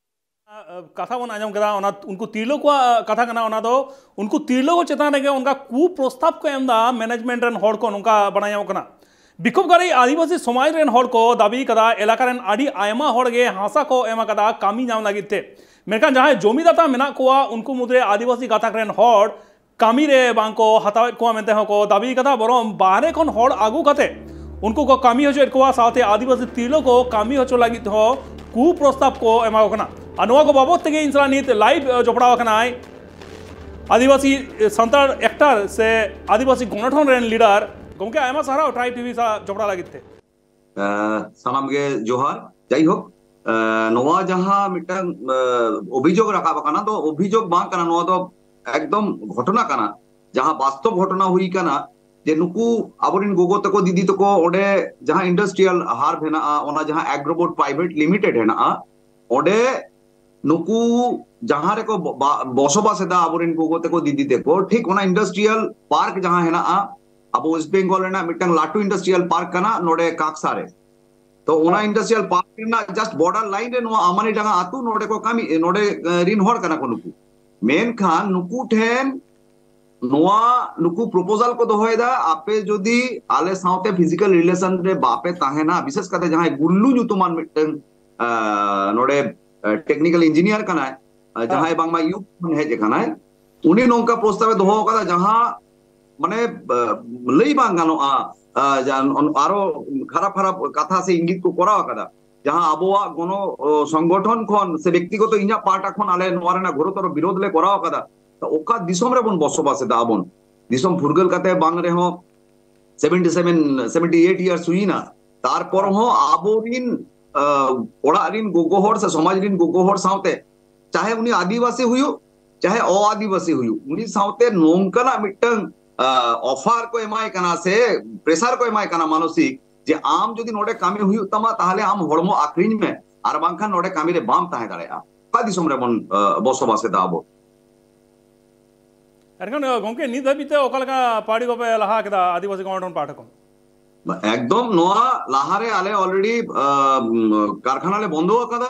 ᱠᱟᱛᱷᱟ ᱵᱚᱱ ᱟᱸᱡᱚᱢ ᱠᱮᱫᱟ, ᱚᱱᱟ ᱩᱱᱠᱩ ᱛᱤᱨᱞᱟᱹ ᱠᱚᱣᱟᱜ ᱠᱟᱛᱷᱟ ᱠᱟᱱᱟ᱾ ᱚᱱᱟ ᱫᱚ ᱩᱱᱠᱩ ᱛᱤᱨᱞᱟᱹ ᱠᱚ ᱪᱮᱛᱟᱱ ᱨᱮᱜᱮ ᱚᱱᱠᱟ ᱠᱩᱯᱨᱚᱥᱛᱟᱵ ᱠᱚ ᱮᱢ ᱮᱫᱟ ᱢᱮᱱᱮᱡᱢᱮᱱᱴ ᱨᱮᱱ ᱦᱚᱲ ᱠᱚ, ᱱᱚᱝᱠᱟ ᱵᱟᱲᱟᱭ ᱧᱟᱢᱚᱜ ᱠᱟᱱᱟ᱾ ᱵᱤᱠᱷᱳᱵᱽᱠᱟᱨᱤ ᱟᱹᱫᱤᱵᱟᱹᱥᱤ ᱥᱚᱢᱟᱡᱽ ᱨᱮᱱ ᱦᱚᱲ ᱠᱚ ᱫᱟᱹᱵᱤ ᱠᱟᱫᱟ, ᱮᱞᱟᱠᱟ ᱨᱮᱱ ᱟᱹᱰᱤ ᱟᱭᱢᱟ ᱦᱚᱲ ᱜᱮ ᱦᱟᱥᱟ ᱠᱚ ᱮᱢ ᱟᱠᱟᱫᱟ ᱠᱟᱹᱢᱤ ᱧᱟᱢ ᱞᱟᱹᱜᱤᱫ ᱛᱮ, ᱢᱮᱱᱠᱷᱟᱱ ᱡᱟᱦᱟᱸᱭ ᱡᱚᱢᱤᱫᱟᱛᱟ ᱢᱮᱱᱟᱜ ᱠᱚᱣᱟ, ᱩᱱᱠᱩ ᱢᱩᱫᱽᱨᱮ ᱟᱹᱫᱤᱵᱟᱹᱥᱤ ᱜᱟᱛᱟᱠ ᱨᱮᱱ ᱦᱚᱲ ᱠᱟᱹᱢᱤ ᱨᱮ ᱵᱟᱝ ᱠᱚ ᱦᱟᱛᱟᱣᱮᱫ ᱠᱚᱣᱟ ᱢᱮᱱᱛᱮ ᱦᱚᱸ ᱠᱚ ᱫᱟᱹᱵᱤ ᱠᱟᱫᱟ, ᱵᱚᱨᱚᱝ ᱵᱟᱦᱨᱮ ᱠᱷᱚᱱ ᱦᱚᱲ ᱟᱹᱜᱩ ᱠᱟᱛᱮ ᱩᱱᱠᱩ ᱠᱚ ᱠᱟᱹᱢᱤ ᱦᱚᱪᱚᱭᱮᱫ ᱠᱚᱣᱟ, ᱥᱟᱶᱛᱮ ᱟᱹᱫᱤᱵᱟᱹᱥᱤ ᱛᱤᱨᱞᱟᱹ ᱠᱚ ᱠᱟᱹᱢᱤ ᱦᱚᱪᱚ ᱞᱟᱹᱜᱤᱫ ᱦᱚᱸ ᱠᱩᱯᱨᱚᱥᱛᱟᱵ ᱠᱚ ᱮᱢᱟ ᱠᱚ ᱠᱟᱱᱟ᱾ ᱟᱨ ᱱᱚᱣᱟ ᱠᱚ ᱵᱟᱵᱚᱫ ᱛᱮᱜᱮ ᱤᱧ ᱥᱟᱞᱟᱜ ᱱᱤᱛ ᱞᱟᱭᱤᱵᱷ, ᱮ, ᱡᱚᱯᱲᱟᱣ ᱟᱠᱟᱱᱟᱭ ᱟᱹᱫᱤᱵᱟᱹᱥᱤ, ᱮ, ᱥᱟᱱᱛᱟᱲ ᱮᱠᱴᱟᱨ ᱥᱮ ᱟᱹᱫᱤᱵᱟᱹᱥᱤ ᱜᱚᱱᱚᱴᱷᱚᱱ ᱨᱮᱱ ᱞᱤᱰᱟᱨ᱾ ᱜᱚᱢᱠᱮ, ᱟᱭᱢᱟ ᱥᱟᱨᱦᱟᱣ ᱴᱨᱟᱭᱤᱵᱽ ᱴᱤᱵᱷᱤ ᱥᱟᱞᱟᱜ ᱡᱚᱯᱲᱟᱣ ᱞᱟᱹᱜᱤᱫ ᱛᱮ᱾ ᱮᱸ, ᱥᱟᱱᱟᱢ ᱜᱮ ᱡᱚᱦᱟᱨ᱾ ᱡᱟᱭᱦᱳᱠ, ᱮᱸ, ᱱᱚᱣᱟ ᱡᱟᱦᱟᱸ ᱢᱤᱫᱴᱟᱝ, ᱮᱸ, ᱚᱵᱷᱤᱡᱳᱜᱽ ᱨᱟᱠᱟᱵ ᱟᱠᱟᱱᱟ, ᱫᱚ ᱚᱵᱷᱤᱡᱳᱜᱽ ᱵᱟᱝ ᱠᱟᱱᱟ, ᱱᱚᱣᱟ ᱫᱚ ᱮᱠᱫᱚᱢ ᱜᱷᱚᱴᱚᱱᱟ ᱠᱟᱱᱟ᱾ ᱡᱟᱦᱟᱸ ᱵᱟᱥᱛᱚᱵ ᱜᱷᱚᱴᱚᱱᱟ ᱦᱩᱭ ᱠᱟᱱᱟ, ᱡᱮ ᱱᱩᱠᱩ ᱟᱵᱚᱨᱮᱱ ᱜᱚᱜᱚ ᱛᱟᱠᱚ, ᱫᱤᱫᱤ ᱛᱟᱠᱚ ᱚᱸᱰᱮ ᱡᱟᱦᱟᱸ ᱤᱱᱰᱟᱥᱴᱨᱤᱭᱟᱞ ᱦᱟᱨᱵ ᱦᱮᱱᱟᱜᱼᱟ, ᱚᱱᱟ ᱡᱟᱦᱟᱸ ᱮᱜᱽᱨᱳᱵᱳᱴ ᱯᱨᱟᱭᱵᱷᱮᱴ ᱞᱤᱢᱤᱴᱮᱰ ᱦᱮᱱᱟᱜᱼᱟ, ᱚᱸᱰᱮ ᱱᱩᱠᱩ ᱡᱟᱦᱟᱸ ᱨᱮᱠᱚ ᱵᱚ-, ᱵᱟ-, ᱵᱚᱥᱚᱵᱟᱥ ᱮᱫᱟ ᱟᱵᱚᱨᱮᱱ ᱜᱚᱜᱚ ᱛᱟᱠᱚ, ᱫᱤᱫᱤ ᱛᱟᱠᱚ, ᱴᱷᱤᱠ ᱚᱱᱟ ᱤᱱᱰᱟᱥᱴᱨᱤᱭᱟᱞ ᱯᱟᱨᱠ ᱡᱟᱦᱟᱸ ᱦᱮᱱᱟᱜᱼᱟ, ᱟᱵᱚ ᱳᱭᱮᱥᱴ ᱵᱮᱝᱜᱚᱞ ᱨᱮᱱᱟᱜ ᱢᱤᱫᱴᱟᱝ ᱞᱟᱹᱴᱩ ᱤᱱᱰᱟᱥᱴᱨᱤᱭᱟᱞ ᱯᱟᱨᱠ ᱠᱟᱱᱟ ᱱᱚᱰᱮ ᱠᱟᱠᱥᱟ ᱨᱮ᱾ ᱛᱚ ᱚᱱᱟ ᱤᱱᱰᱟᱥᱴᱨᱤᱭᱟᱞ ᱯᱟᱨᱠ ᱨᱮᱱᱟᱜ ᱡᱟᱥᱴ ᱵᱚᱨᱰᱟᱨ ᱞᱟᱭᱤᱱ ᱨᱮ ᱱᱚᱣᱟ ᱟᱢᱟᱱᱤ ᱰᱟᱸᱜᱟ ᱟᱹᱛᱩ, ᱱᱚᱰᱮ ᱠᱚ ᱠᱟᱹᱢᱤ, ᱱᱚᱰᱮ, ᱮ, ᱨᱤᱱ ᱦᱚᱲ ᱠᱟᱱᱟ ᱠᱚ ᱱᱩᱠᱩ᱾ ᱢᱮᱱᱠᱷᱟᱱ ᱱᱩᱠᱩ ᱴᱷᱮᱱ ᱱᱚᱣᱟ, ᱱᱩᱠᱩ ᱯᱨᱚᱯᱳᱡᱟᱞ ᱠᱚ ᱫᱚᱦᱚᱭᱮᱫᱟ, ᱟᱯᱮ ᱡᱩᱫᱤ ᱟᱞᱮ ᱥᱟᱶᱛᱮ ᱯᱷᱤᱡᱤᱠᱟᱞ ᱨᱤᱞᱮᱥᱚᱱ ᱨᱮ ᱵᱟᱯᱮ ᱛᱟᱦᱮᱱᱟ, ᱵᱤᱥᱮᱥ ᱠᱟᱛᱮ ᱡᱟᱦᱟᱸᱭ ᱜᱩᱞᱞᱩ ᱧᱩᱛᱩᱢᱟᱱ ᱢᱤᱫᱴᱟᱝ, ᱟ, ᱱᱚᱰᱮ, ᱟ, ᱴᱮᱠᱱᱤᱠᱟᱞ ᱤᱧᱡᱤᱱᱤᱭᱟᱨ ᱠᱟᱱᱟᱭ, ᱟ, ᱡᱟᱦᱟᱸᱭ ᱵᱟᱝᱢᱟ ᱤᱭᱩ ᱠᱷᱚᱱ ᱦᱮᱡ ᱟᱠᱟᱱᱟᱭ, ᱩᱱᱤ ᱱᱚᱝᱠᱟ ᱯᱨᱚᱥᱛᱟᱵ ᱮ ᱫᱚᱦᱚ ᱟᱠᱟᱫᱟ, ᱡᱟᱦᱟᱸ ᱢᱟᱱᱮ, ᱟ, ᱞᱟᱹᱭ ᱵᱟᱝ ᱜᱟᱱᱚᱜᱼᱟ, ᱟ, ᱡᱟ-, ᱚᱱ-, ᱟᱨᱚ ᱠᱷᱟᱨᱟᱯ ᱠᱷᱟᱨᱟᱯ ᱠᱟᱛᱷᱟ ᱥᱮ ᱤᱝᱜᱤᱛ ᱠᱚ ᱠᱚᱨᱟᱣ ᱟᱠᱟᱫᱟ, ᱡᱟᱦᱟᱸ ᱟᱵᱚᱣᱟᱜ ᱜᱚᱱᱚ, ᱚ, ᱥᱚᱝᱜᱚᱴᱷᱚᱱ ᱠᱷᱚᱱ ᱥᱮ ᱵᱮᱠᱛᱤᱜᱚᱛᱚ ᱤᱧᱟᱹᱜ ᱯᱟᱦᱴᱟ ᱠᱷᱚᱱ ᱟᱞᱮ ᱱᱚᱣᱟ ᱨᱮᱱᱟᱜ ᱜᱷᱳᱨᱚᱛᱚᱨ ᱵᱤᱨᱳᱫᱷ ᱞᱮ ᱠᱚᱨᱟᱣ ᱟᱠᱟᱫᱟ᱾ ᱛᱚ ᱚᱠᱟ ᱫᱤᱥᱚᱢ ᱨᱮᱵᱚᱱ ᱵᱚᱥᱚᱵᱟᱥ ᱮᱫᱟ ᱟᱵᱚᱱ? ᱫᱤᱥᱚᱢ ᱯᱷᱩᱨᱜᱟᱹᱞ ᱠᱟᱛᱮ ᱵᱟᱝ ᱨᱮᱦᱚᱸ seventy seven, seventy eight years ᱦᱩᱭᱱᱟ, ᱛᱟᱨᱯᱚᱨ ᱦᱚᱸ ᱟᱵᱚᱨᱤᱱ, ᱟ, ᱚᱲᱟᱜ ᱨᱤᱱ ᱜᱚᱜᱚ ᱦᱚᱲ ᱥᱮ ᱥᱚᱢᱟᱡᱽ ᱨᱤᱱ ᱜᱚᱜᱚ ᱦᱚᱲ ᱥᱟᱶᱛᱮ, ᱪᱟᱦᱮ ᱩᱱᱤ ᱟᱹᱫᱤᱵᱟᱹᱥᱤ ᱦᱩᱭᱩᱜ, ᱪᱟᱦᱮ ᱚ-ᱟᱹᱫᱤᱵᱟᱹᱥᱤ ᱦᱩᱭᱩᱜ, ᱩᱱᱤ ᱥᱟᱶᱛᱮ ᱱᱚᱝᱠᱟᱱᱟᱜ ᱢᱤᱫᱴᱟᱝ, ᱟ, ᱚᱯᱷᱟᱨ ᱠᱚ ᱮᱢᱟᱭ ᱠᱟᱱᱟ ᱥᱮ ᱯᱨᱮᱥᱟᱨ ᱠᱚ ᱮᱢᱟᱭ ᱠᱟᱱᱟ ᱢᱟᱱᱚᱥᱤᱠ, ᱡᱮ ᱟᱢ ᱡᱩᱫᱤ ᱱᱚᱰᱮ ᱠᱟᱹᱢᱤ ᱦᱩᱭᱩᱜ ᱛᱟᱢᱟ, ᱛᱟᱦᱚᱞᱮ ᱟᱢ ᱦᱚᱲᱢᱚ ᱟᱠᱷᱨᱤᱧ ᱢᱮ, ᱟᱨ ᱵᱟᱝᱠᱷᱟᱱ ᱱᱚᱰᱮ ᱠᱟᱹᱢᱤ ᱨᱮ ᱵᱟᱢ ᱛᱟᱦᱮᱸ ᱫᱟᱲᱮᱭᱟᱜᱼᱟ᱾ ᱚᱠᱟ ᱫᱤᱥᱚᱢ ᱨᱮᱵᱚᱱ, ᱟ, ᱵᱚᱥᱚᱵᱟᱥ ᱮᱫᱟ ᱟᱵᱚ? ᱮᱱᱠᱷᱟᱱ, ᱟ, ᱜᱚᱢᱠᱮ, ᱱᱤᱛ ᱫᱷᱟᱹᱵᱤᱡ ᱛᱮ ᱚᱠᱟ ᱞᱮᱠᱟ ᱯᱟᱹᱲᱤ ᱠᱚᱯᱮ ᱞᱟᱦᱟ ᱠᱮᱫᱟ ᱟᱹᱫᱤᱵᱟᱹᱥᱤ ᱜᱚᱱᱚ ᱴᱷᱮᱱ ᱯᱟᱦᱴᱟ ᱠᱷᱚᱱ? ᱮᱠᱫᱚᱢ, ᱱᱚᱣᱟ ᱞᱟᱦᱟᱨᱮ ᱟᱞᱮ already, ᱟ, ᱠᱟᱨᱠᱷᱟᱱᱟ ᱞᱮ ᱵᱚᱱᱫᱚ ᱟᱠᱟᱫᱟ᱾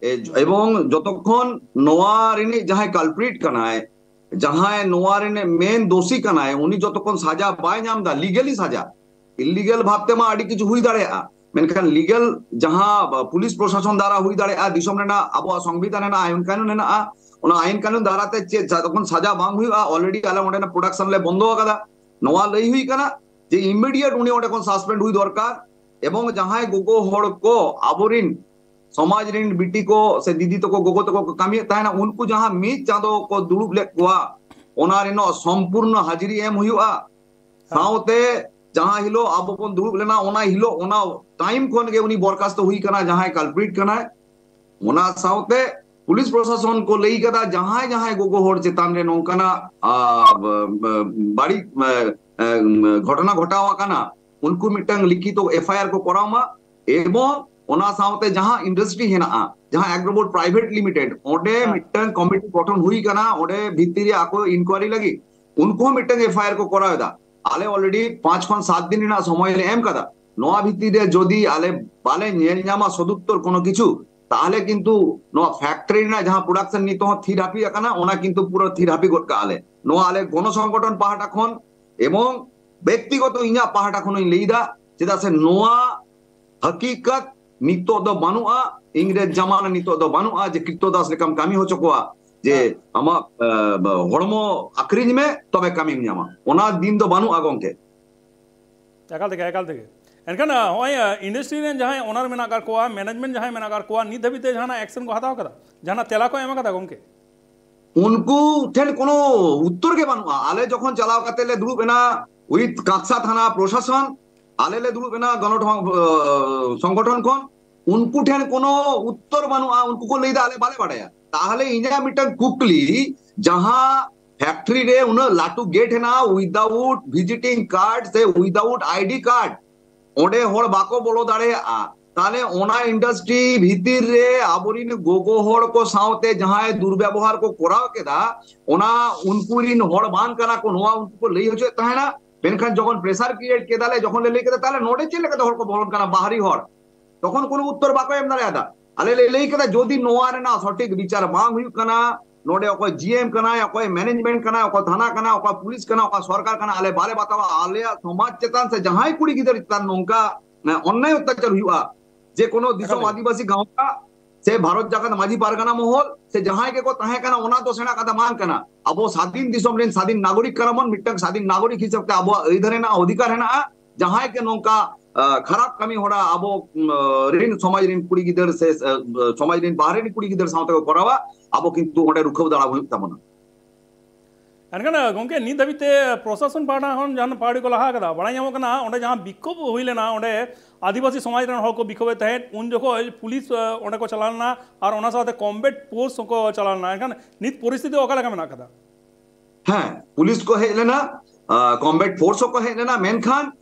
ᱮ, ᱮᱵᱚᱝ ᱡᱚᱛᱚᱠᱷᱚᱱ ᱱᱚᱣᱟ ᱨᱤᱱᱤᱡ ᱡᱟᱦᱟᱸᱭ culprit ᱠᱟᱱᱟᱭ, ᱡᱟᱦᱟᱸᱭ ᱱᱚᱣᱟ ᱨᱤᱱᱤᱡ ᱢᱮᱱ ᱫᱳᱥᱤ ᱠᱟᱱᱟᱭ, ᱩᱱᱤ ᱡᱚᱛᱚᱠᱷᱚᱱ ᱥᱟᱡᱟ ᱵᱟᱭ ᱧᱟᱢ ᱮᱫᱟ, ᱞᱤᱜᱟᱞᱤ ᱥᱟᱡᱟ, ᱤᱞᱤᱜᱟᱞ ᱵᱷᱟᱵ ᱛᱮᱢᱟ ᱟᱹᱰᱤ ᱠᱤᱪᱷᱩ ᱦᱩᱭ ᱫᱟᱲᱮᱭᱟᱜᱼᱟ, ᱢᱮᱱᱠᱷᱟᱱ ᱞᱤᱜᱟᱞ ᱡᱟᱦᱟᱸ, ᱟ, ᱯᱩᱞᱤᱥ ᱯᱨᱚᱥᱟᱥᱚᱱ ᱫᱟᱨᱟ ᱦᱩᱭ ᱫᱟᱲᱮᱭᱟᱜᱼᱟ, ᱫᱤᱥᱚᱢ ᱨᱮᱱᱟᱜ ᱟᱵᱚᱣᱟᱜ ᱥᱚᱝᱵᱤᱫᱷᱟᱱ ᱨᱮᱱᱟᱜ ᱟᱭᱤᱱ ᱠᱟᱹᱱᱩᱱ ᱦᱮᱱᱟᱜᱼᱟ, ᱚᱱᱟ ᱟᱭᱤᱱ ᱠᱟᱹᱱᱩᱱ ᱫᱟᱨᱟ ᱛᱮ ᱪᱮᱫ ᱡᱚᱛᱚᱠᱷᱚᱱ ᱥᱟᱡᱟ ᱵᱟᱝ ᱦᱩᱭᱩᱜᱼᱟ, already ᱟᱞᱮ ᱚᱸᱰᱮᱱᱟᱜ production ᱞᱮ ᱵᱚᱱᱫᱚ ᱟᱠᱟᱫᱟ᱾ ᱱᱚᱣᱟ ᱞᱟᱹᱭ ᱦᱩᱭ ᱠᱟᱱᱟ ᱡᱮ immediate ᱩᱱᱤ ᱚᱸᱰᱮ ᱠᱷᱚᱱ suspend ᱦᱩᱭ ᱫᱚᱨᱠᱟᱨ, ᱮᱵᱚᱝ ᱡᱟᱦᱟᱸᱭ ᱜᱚᱜᱚ ᱦᱚᱲ ᱠᱚ ᱟᱵᱚᱨᱤᱱ ᱥᱚᱢᱟᱡᱽ ᱨᱤᱱ ᱵᱤᱴᱤ ᱠᱚ ᱥᱮ ᱫᱤᱫᱤ ᱛᱟᱠᱚ, ᱜᱚᱜᱚ ᱛᱟᱠᱚ ᱠᱚ ᱠᱟᱹᱢᱤᱭᱮᱫ ᱛᱟᱦᱮᱱᱟ, ᱩᱱᱠᱩ ᱡᱟᱦᱟᱸ ᱢᱤᱫ ᱪᱟᱸᱫᱚ ᱠᱚ ᱫᱩᱲᱩᱵ ᱞᱮᱫ ᱠᱚᱣᱟ, ᱚᱱᱟ ᱨᱮᱱᱟᱜ ᱥᱚᱢᱯᱩᱨᱱᱚ ᱦᱟᱡᱽᱨᱤ ᱮᱢ ᱦᱩᱭᱩᱜᱼᱟ᱾ ᱥᱟᱶᱛᱮ ᱡᱟᱦᱟᱸ ᱦᱤᱞᱳᱜ ᱟᱵᱚ ᱵᱚᱱ ᱫᱩᱲᱩᱵ ᱞᱮᱱᱟ, ᱚᱱᱟ ᱦᱤᱞᱳᱜ, ᱚᱱᱟ ᱴᱟᱭᱤᱢ ᱠᱷᱚᱱ ᱜᱮ ᱩᱱᱤ ᱵᱚᱨᱠᱟᱥᱛᱚ ᱦᱩᱭ ᱠᱟᱱᱟ, ᱡᱟᱦᱟᱸᱭ culprit ᱠᱟᱱᱟᱭ᱾ ᱚᱱᱟ ᱥᱟᱶᱛᱮ ᱯᱩᱞᱤᱥ ᱯᱨᱚᱥᱟᱥᱚᱱ ᱠᱚ ᱞᱟᱹᱭ ᱠᱟᱫᱟ, ᱡᱟᱦᱟᱸᱭ ᱡᱟᱦᱟᱸᱭ ᱜᱚᱜᱚ ᱦᱚᱲ ᱪᱮᱛᱟᱱ ᱨᱮ ᱱᱚᱝᱠᱟᱱᱟᱜ, ᱟ, ᱵ-, ᱵ-, ᱵᱟᱹᱲᱤᱡ, ᱟ, ᱟ, ᱜᱷᱚᱴᱚᱱᱟ ᱜᱷᱚᱴᱟᱣ ᱟᱠᱟᱱᱟ, ᱩᱱᱠᱩ ᱢᱤᱫᱴᱟᱝ ᱞᱤᱠᱷᱤᱛᱚ ᱮᱯᱷ ᱟᱭ ᱟᱨ ᱠᱚ ᱠᱚᱨᱟᱣ ᱢᱟ, ᱮᱵᱚᱝ ᱚᱱᱟ ᱥᱟᱶᱛᱮ ᱡᱟᱦᱟᱸ ᱤᱱᱰᱟᱥᱴᱨᱤ ᱦᱮᱱᱟᱜᱼᱟ, ᱡᱟᱦᱟᱸ ᱮᱜᱽᱨᱳᱵᱳᱨᱰ ᱯᱨᱟᱭᱵᱷᱮᱴ ᱞᱤᱢᱤᱴᱮᱰ, ᱚᱸᱰᱮ ᱦᱮᱸ᱾ ᱢᱤᱫᱴᱟᱝ ᱠᱚᱢᱤᱴᱤ ᱜᱚᱴᱷᱚᱱ ᱦᱩᱭ ᱠᱟᱱᱟ, ᱚᱸᱰᱮ ᱵᱷᱤᱛᱤᱨ ᱨᱮ ᱟᱠᱚ ᱤᱱᱠᱣᱟᱭᱨᱤ ᱞᱟᱹᱜᱤᱫ ᱩᱱᱠᱩ ᱦᱚᱸ ᱢᱤᱫᱴᱟᱝ ᱮᱯᱷ ᱟᱭ ᱟᱨ ᱠᱚ ᱠᱚᱨᱟᱣ ᱮᱫᱟ᱾ ᱟᱞᱮ ᱚᱞᱨᱮᱰᱤ ᱯᱟᱸᱪ ᱠᱷᱚᱱ ᱥᱟᱛ ᱫᱤᱱ ᱨᱮᱱᱟᱜ ᱥᱚᱢᱚᱭ ᱞᱮ ᱮᱢ ᱠᱟᱫᱟ᱾ ᱱᱚᱣᱟ ᱵᱷᱤᱛᱤᱨ ᱨᱮ ᱡᱚᱫᱤ ᱟᱞᱮ ᱵᱟᱞᱮ ᱧᱮᱞ ᱧᱟᱢᱟ ᱥᱚᱫᱩᱛᱛᱚᱨ ᱠᱳᱱᱳ ᱠᱤᱪᱷᱩ, ᱛᱟᱦᱚᱞᱮ ᱠᱤᱱᱛᱩ ᱱᱚᱣᱟ ᱯᱷᱮᱠᱴᱨᱤ ᱨᱮᱱᱟᱜ ᱡᱟᱦᱟᱸ ᱯᱨᱚᱰᱟᱠᱥᱚᱱ ᱱᱤᱛᱚᱜ ᱦᱚᱸ ᱛᱷᱤᱨ ᱦᱟᱹᱯᱤ ᱟᱠᱟᱱᱟ, ᱚᱱᱟ ᱠᱤᱱᱛᱩ ᱯᱩᱨᱟᱹ ᱛᱷᱤᱨ ᱦᱟᱹᱯᱤ ᱜᱚᱫ ᱠᱟᱜᱼᱟ ᱞᱮ᱾ ᱱᱚᱣᱟ ᱟᱞᱮ ᱜᱚᱱᱚ ᱥᱚᱝᱜᱚᱴᱷᱚᱱ ᱯᱟᱦᱴᱟ ᱠᱷᱚᱱ ᱮᱵᱚᱝ ᱵᱮᱠᱛᱤᱜᱚᱛᱚ ᱤᱧᱟᱹᱜ ᱯᱟᱦᱴᱟ ᱠᱷᱚᱱ ᱦᱚᱸᱧ ᱞᱟᱹᱭ ᱮᱫᱟ, ᱪᱮᱫᱟᱜ ᱥᱮ ᱱᱚᱣᱟ ᱦᱟᱹᱠᱤᱠᱟᱛ ᱱᱤᱛᱚᱜ ᱫᱚ ᱵᱟᱹᱱᱩᱜᱼᱟ, ᱤᱝᱨᱮᱡᱽ ᱡᱟᱢᱟᱱᱟ ᱱᱤᱛᱚᱜ ᱫᱚ ᱵᱟᱹᱱᱩᱜᱼᱟ ᱡᱮ ᱠᱨᱤᱛᱛᱚ ᱫᱟᱥ ᱞᱮᱠᱟᱢ ᱠᱟᱹᱢᱤ ᱦᱚᱪᱚ ᱠᱚᱣᱟ, ᱡᱮ ᱦᱮᱸ᱾ ᱟᱢᱟᱜ, ᱮ, ᱦᱚᱲᱢᱚ ᱟᱹᱠᱷᱨᱤᱧ ᱢᱮ ᱛᱚᱵᱮ ᱠᱟᱹᱢᱤᱢ ᱧᱟᱢᱟ, ᱚᱱᱟ ᱫᱤᱱ ᱫᱚ ᱵᱟᱹᱱᱩᱜᱼᱟ ᱜᱚᱝᱠᱮ᱾ ᱮᱠᱟᱞ ᱛᱮᱜᱮ, ᱮᱠᱟᱞ ᱛᱮᱜᱮ᱾ ᱮᱱᱠᱷᱟᱱ, ᱟ, ᱱᱚᱜᱼᱚᱭ, ᱟ, ᱤᱱᱰᱟᱥᱴᱨᱤ ᱨᱮᱱ ᱡᱟᱦᱟᱸᱭ ᱳᱱᱟᱨ ᱢᱮᱱᱟᱜ ᱟᱠᱟᱫ ᱠᱚᱣᱟ, ᱢᱮᱱᱮᱡᱽᱢᱮᱱᱴ ᱡᱟᱦᱟᱸᱭ ᱢᱮᱱᱟᱜ ᱟᱠᱟᱫ ᱠᱚᱣᱟ, ᱱᱤᱛ ᱫᱷᱟᱹᱵᱤᱡ ᱛᱮ ᱡᱟᱦᱟᱱᱟᱜ ᱮᱠᱥᱮᱱ ᱠᱚ ᱦᱟᱛᱟᱣ ᱠᱟᱫᱟ? ᱡᱟᱦᱟᱱᱟᱜ ᱛᱮᱞᱟ ᱠᱚ ᱮᱢ ᱟᱠᱟᱫᱟ ᱜᱚᱝᱠᱮ? ᱩᱱᱠᱩ ᱴᱷᱮᱱ ᱠᱳᱱᱳ ᱩᱛᱛᱚᱨ ᱜᱮ ᱵᱟᱹᱱᱩᱜᱼᱟ᱾ ᱟᱞᱮ ᱡᱚᱠᱷᱚᱱ ᱪᱟᱞᱟᱣ ᱠᱟᱛᱮ ᱞᱮ ᱫᱩᱲᱩᱵ ᱮᱱᱟ with ᱠᱟᱸᱠᱥᱟ ᱛᱷᱟᱱᱟ ᱯᱨᱚᱥᱟᱥᱚᱱ, ᱟᱞᱮ ᱞᱮ ᱫᱩᱲᱩᱵ ᱮᱱᱟ ᱜᱚᱱᱚ-, ᱟ, ᱥᱚᱝᱜᱚᱴᱷᱚᱱ ᱠᱷᱚᱱ, ᱩᱱᱠᱩ ᱴᱷᱮᱱ ᱠᱳᱱᱳ ᱩᱛᱛᱚᱨ ᱵᱟᱹᱱᱩᱜᱼᱟ᱾ ᱩᱱᱠᱩ ᱠᱚ ᱞᱟᱹᱭᱫᱟ, "ᱟᱞᱮ ᱵᱟᱞᱮ ᱵᱟᱰᱟᱭᱟ᱾" ᱛᱟᱦᱚᱞᱮ ᱤᱧᱟᱹᱜ ᱢᱤᱫᱴᱟᱝ ᱠᱩᱠᱞᱤ, ᱡᱟᱦᱟᱸ ᱯᱷᱮᱠᱴᱨᱤ ᱨᱮ ᱩᱱᱟᱹᱜ ᱞᱟᱹᱴᱩ ᱜᱮᱴ ᱦᱮᱱᱟᱜᱼᱟ, without visiting card ᱥᱮ without I D card, ᱚᱸᱰᱮ ᱦᱚᱲ ᱵᱟᱠᱚ ᱵᱚᱞᱚ ᱫᱟᱲᱮᱭᱟᱜᱼᱟ, ᱛᱟᱦᱞᱮ ᱚᱱᱟ ᱤᱱᱰᱟᱥᱴᱨᱤ ᱵᱷᱤᱛᱤᱨ ᱨᱮ ᱟᱵᱚᱨᱤᱱ ᱜᱚᱜᱚ ᱦᱚᱲ ᱠᱚ ᱥᱟᱶᱛᱮ ᱡᱟᱦᱟᱸᱭ ᱫᱩᱨᱵᱮᱵᱚᱦᱟᱨ ᱠᱚ ᱠᱚᱨᱟᱣ ᱠᱮᱫᱟ, ᱚᱱᱟ ᱩᱱᱠᱩ ᱨᱤᱱ ᱦᱚᱲ ᱵᱟᱝ ᱠᱟᱱᱟ ᱠᱚ, ᱱᱚᱣᱟ ᱩᱱᱠᱩ ᱠᱚ ᱞᱟᱹᱭ ᱦᱚᱪᱚᱭᱮᱫ ᱛᱟᱦᱮᱱᱟ᱾ ᱢᱮᱱᱠᱷᱟᱱ ᱡᱚᱠᱷᱚᱱ ᱯᱨᱮᱥᱟᱨ ᱠᱨᱤᱭᱮᱴ ᱠᱮᱫᱟᱞᱮ, ᱡᱚᱠᱷᱚᱱ ᱞᱮ ᱞᱟᱹᱭ ᱠᱮᱫᱟ, "ᱛᱟᱦᱞᱮ ᱱᱚᱰᱮ ᱪᱮᱫ ᱞᱮᱠᱟᱛᱮ ᱦᱚᱲ ᱠᱚ ᱵᱚᱞᱚᱱ ᱠᱟᱱᱟ, ᱵᱟᱦᱨᱤ ᱦᱚᱲ?" ᱛᱚᱠᱷᱚᱱ ᱠᱳᱱᱳ ᱩᱛᱛᱚᱨ ᱵᱟᱠᱚ ᱮᱢ ᱫᱟᱲᱮᱭᱟᱫᱟ᱾ ᱟᱞᱮ ᱞᱮ ᱞᱟᱹᱭ ᱠᱮᱫᱟ, ᱡᱩᱫᱤ ᱱᱚᱣᱟ ᱨᱮᱱᱟᱜ ᱥᱚᱴᱷᱤᱠ ᱵᱤᱪᱟᱨ ᱵᱟᱝ ᱦᱩᱭᱩᱜ ᱠᱟᱱᱟ, ᱱᱚᱰᱮ ᱚᱠᱚᱭ ᱡᱤ ᱮᱢ ᱠᱟᱱᱟᱭ, ᱚᱠᱚᱭ ᱢᱮᱱᱮᱡᱽᱢᱮᱱᱴ ᱠᱟᱱᱟᱭ, ᱚᱠᱚᱭ ᱛᱷᱟᱱᱟ ᱠᱟᱱᱟ, ᱚᱠᱚᱭ ᱯᱩᱞᱤᱥ ᱠᱟᱱᱟ, ᱚᱠᱚᱭ ᱥᱚᱨᱠᱟᱨ ᱠᱟᱱᱟ, ᱟᱞᱮ ᱵᱟᱞᱮ ᱵᱟᱛᱟᱣᱟ᱾ ᱟᱞᱮᱭᱟᱜ ᱥᱚᱢᱟᱡᱽ ᱪᱮᱛᱟᱱ ᱥᱮ ᱡᱟᱦᱟᱸᱭ ᱠᱩᱲᱤ ᱜᱤᱫᱟᱹᱨ ᱪᱮᱛᱟᱱ ᱱᱚᱝᱠᱟ, ᱮ, ᱚᱱᱱᱟᱭ ᱚᱛᱛᱟᱪᱟᱨ ᱦᱩᱭᱩᱜᱼᱟ, ᱡᱮ ᱠᱳᱱᱳ ᱫᱤᱥᱚᱢ ᱮᱠᱟᱞ᱾ ᱟᱹᱫᱤᱵᱟᱹᱥᱤ ᱜᱟᱶᱛᱟ ᱥᱮ ᱵᱷᱟᱨᱚᱛ ᱡᱟᱠᱟᱛ ᱢᱟᱹᱡᱷᱤ ᱯᱟᱨᱜᱟᱱᱟ ᱢᱚᱦᱚᱞ ᱥᱮ ᱡᱟᱦᱟᱸᱭ ᱜᱮᱠᱚ ᱛᱟᱦᱮᱸ ᱠᱟᱱᱟ, ᱚᱱᱟ ᱫᱚ ᱥᱮᱬᱟ ᱠᱟᱛᱷᱟ ᱵᱟᱝ ᱠᱟᱱᱟ᱾ ᱟᱵᱚ ᱥᱟᱫᱷᱤᱱ ᱫᱤᱥᱚᱢ ᱨᱮᱱ ᱥᱟᱫᱷᱤᱱ ᱱᱟᱜᱚᱨᱤᱠ ᱠᱟᱱᱟ ᱵᱚᱱ, ᱢᱤᱫᱴᱟᱝ ᱥᱟᱫᱷᱤᱱ ᱱᱟᱜᱚᱨᱤᱠ ᱦᱤᱥᱟᱹᱵ ᱛᱮ ᱟᱵᱚᱣᱟᱜ ᱟᱹᱭᱫᱟᱹᱨ ᱦᱮᱱᱟᱜᱼᱟ, ᱚᱫᱷᱤᱠᱟᱨ ᱦᱮᱱᱟᱜᱼᱟ᱾ ᱡᱟᱦᱟᱸᱭ ᱜᱮ ᱱᱚᱝᱠᱟ, ᱟ, ᱠᱷᱟᱨᱟᱯ ᱠᱟᱹᱢᱤ ᱦᱚᱨᱟ ᱟᱵᱚ, ᱩᱢ, ᱨᱤᱱ ᱥᱚᱢᱟᱡᱽ ᱨᱤᱱ ᱠᱩᱲᱤ ᱜᱤᱫᱟᱹᱨ ᱥᱮ, ᱟ, ᱥᱚᱢᱟᱡᱽ ᱨᱤᱱ ᱵᱟᱦᱨᱮ ᱨᱤᱱ ᱠᱩᱲᱤ ᱜᱤᱫᱟᱹᱨ ᱥᱟᱶᱛᱮ ᱠᱚ ᱠᱚᱨᱟᱣᱟ, ᱟᱵᱚ ᱠᱤᱱᱛᱩ ᱚᱸᱰᱮ ᱨᱩᱠᱷᱟᱹᱣ ᱫᱟᱲᱟ ᱦᱩᱭᱩᱜ ᱛᱟᱵᱚᱱᱟ᱾ ᱮᱱᱠᱷᱟᱱ, ᱜᱚᱢᱠᱮ, ᱱᱤᱛ ᱫᱷᱟᱹᱵᱤᱡ ᱛᱮ ᱯᱨᱚᱥᱟᱥᱚᱱ ᱯᱟᱦᱴᱟ ᱠᱷᱚᱱ ᱡᱟᱦᱟᱱ ᱯᱟᱹᱣᱲᱤ ᱠᱚ ᱞᱟᱦᱟ ᱟᱠᱟᱫᱟ? ᱵᱟᱲᱟᱭ ᱧᱟᱢᱚᱜ ᱠᱟᱱᱟ, ᱚᱸᱰᱮ ᱡᱟᱦᱟᱸ ᱵᱤᱠᱠᱷᱳᱵ ᱦᱩᱭ ᱞᱮᱱᱟ, ᱚᱸᱰᱮ ᱟᱹᱫᱤᱵᱟᱹᱥᱤ ᱥᱚᱢᱟᱡᱽ ᱨᱮᱱ ᱦᱚᱲ ᱠᱚ ᱵᱤᱠᱠᱷᱳᱵᱮᱫ ᱛᱟᱦᱮᱸᱫ, ᱩᱱ ᱡᱚᱠᱷᱚᱡ ᱯᱩᱞᱤᱥ, ᱟ, ᱚᱸᱰᱮ ᱠᱚ ᱪᱟᱞᱟᱣ ᱞᱮᱱᱟ ᱟᱨ ᱚᱱᱟ ᱥᱟᱶᱛᱮ ᱠᱚᱢᱵᱮᱴ ᱯᱷᱳᱨᱥ ᱦᱚᱸᱠᱚ ᱪᱟᱞᱟᱣ ᱞᱮᱱᱟ᱾ ᱮᱱᱠᱷᱟᱱ ᱱᱤᱛ ᱯᱚᱨᱤᱥᱛᱷᱤᱛᱤ ᱚᱠᱟ ᱞᱮᱠᱟ ᱢᱮᱱᱟᱜ ᱟᱠᱟᱫᱟ? ᱦᱮᱸ, ᱯᱩᱞᱤᱥ ᱠᱚ ᱦᱮᱡ ᱞᱮᱱᱟ, ᱟ, ᱠᱚᱢᱵᱮᱴ ᱯᱷᱳᱨᱥ ᱦᱚᱸᱠᱚ ᱦᱮᱡ ᱞᱮᱱᱟ, ᱢᱮᱱᱠᱷᱟᱱ